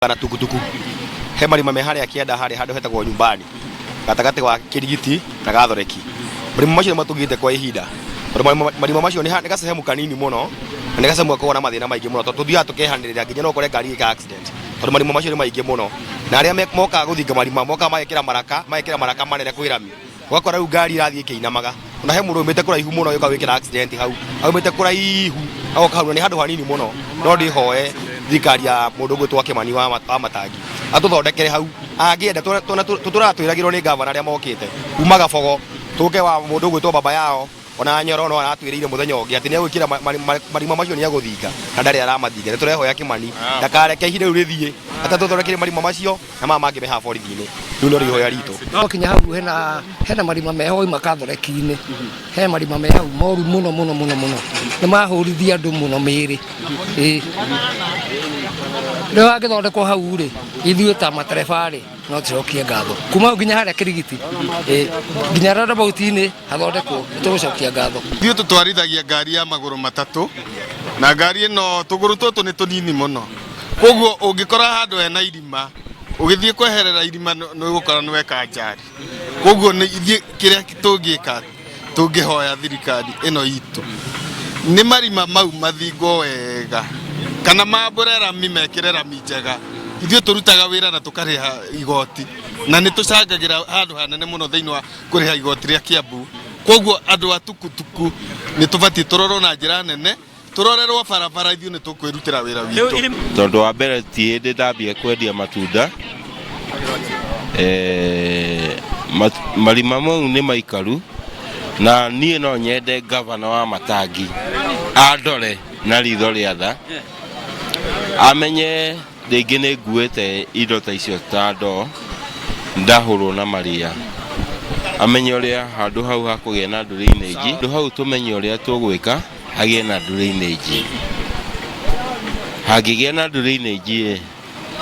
Na tukutuku he marima me harĩa kĩanda harĩa handũ hetagwo nyumbani gatagatĩ wa Kĩrigiti na Gathoreki. Marima macio nĩ matũgĩte kwa ihinda tondũ marima macio nĩ gacehemu kanini mũno na nĩ gacehemu gakoragwo na mathĩna maingĩ mũno, tondũ tũthiaga tũkehanĩrĩra nginya no ũkore ngari ĩka accident tondũ marima macio nĩ maingĩ mũno. Na arĩa mokaga gũthinga marima mokaga magekĩra maraka manene kwĩ rami, ũgakora rĩu ngari irathiĩ ĩkĩinamaga. Ona he mũndũ umĩte kũraihu mũno gĩũka gwĩkĩra accident hau, aumĩte kũraihu agoka hau na nĩ handũ hanini mũno. No ndĩhoe thirikari ya mũndũ ũgwĩtwo Kĩmani wa Matangi atũthondekere hau angĩenda. Tũtũraga twĩragĩrwo nĩ gavana arĩa mokĩte kuma Gabogo tũke wa mũndũ ũgwĩtwo Baba Yao, ona Nyoro no aratwĩrĩire mũthenya ũngĩ atĩ nĩ egwĩkĩra marima macio, nĩ egũthinga na ndarĩ aramathinga. Nĩ tũrehoya Kĩmani ndakareke ihinda rĩu rĩthiĩ atatũthondekere marima macio na maya mangĩ me haha borithi-inĩ. Rĩu no ihoya ritũ. No kinya hau hena marima meho wauma Kathoreki-inĩ, he marima me hau moru mũno mũno mũno mũno, nĩ mahũrithia andũ mũno mĩĩrĩ. Ĩĩ, rĩu hangĩthondekwo hau rĩ, ithuĩ ta matereba rĩ, no tũcokie ngatho kuma hau nginya harĩa Kĩrigiti. Ĩĩ, nginya roundabout-inĩ hathondekwo, nĩ tũgũcokia ngatho. Ithuĩ tũtwarithagia ngari ya magũrũ matatũ, na ngari ĩno tũgũrũ tũtũ nĩ tũnini mũno, koguo ũngĩkora handũ hena irima ũgĩthiĩ kweherera irima nĩ ũgũkora nĩ weka njari. Koguo nĩ ithuĩ kĩrĩa tũngĩka, tũngĩhoya thirikari ĩno itũ nĩ marima mau mathingwo wega kana mambũre rami, mekĩre rami njega. Ithuĩ tũrutaga wĩra na tũkarĩha igoti na nĩ tũcangagĩra handũ hanene mũno thĩinĩ wa kũrĩha igoti rĩa Kiambu. Koguo andũ a tukutuku nĩ tũbatiĩ tũrorwo na njĩra nene, tũrorerwo barabara. Ithuĩ nĩ tũkwĩrutĩra wĩra witũ. Tondũ wa mbere ti hĩndĩ ndambia kwendia matunda. Marima mau nĩ maikaru na niĩ no nyende gavana wa Matangi andore na ritho rĩa tha, amenye rĩngĩ nĩ nguĩte indo ta icio ta ndoo ndahũrwo na maria, amenye ũrĩa handũ hau hakũgĩa na drainage, handũ hau tũmenye ũrĩa tũgwĩka hagĩe na drainage. Hangĩgĩa na drainage ĩ.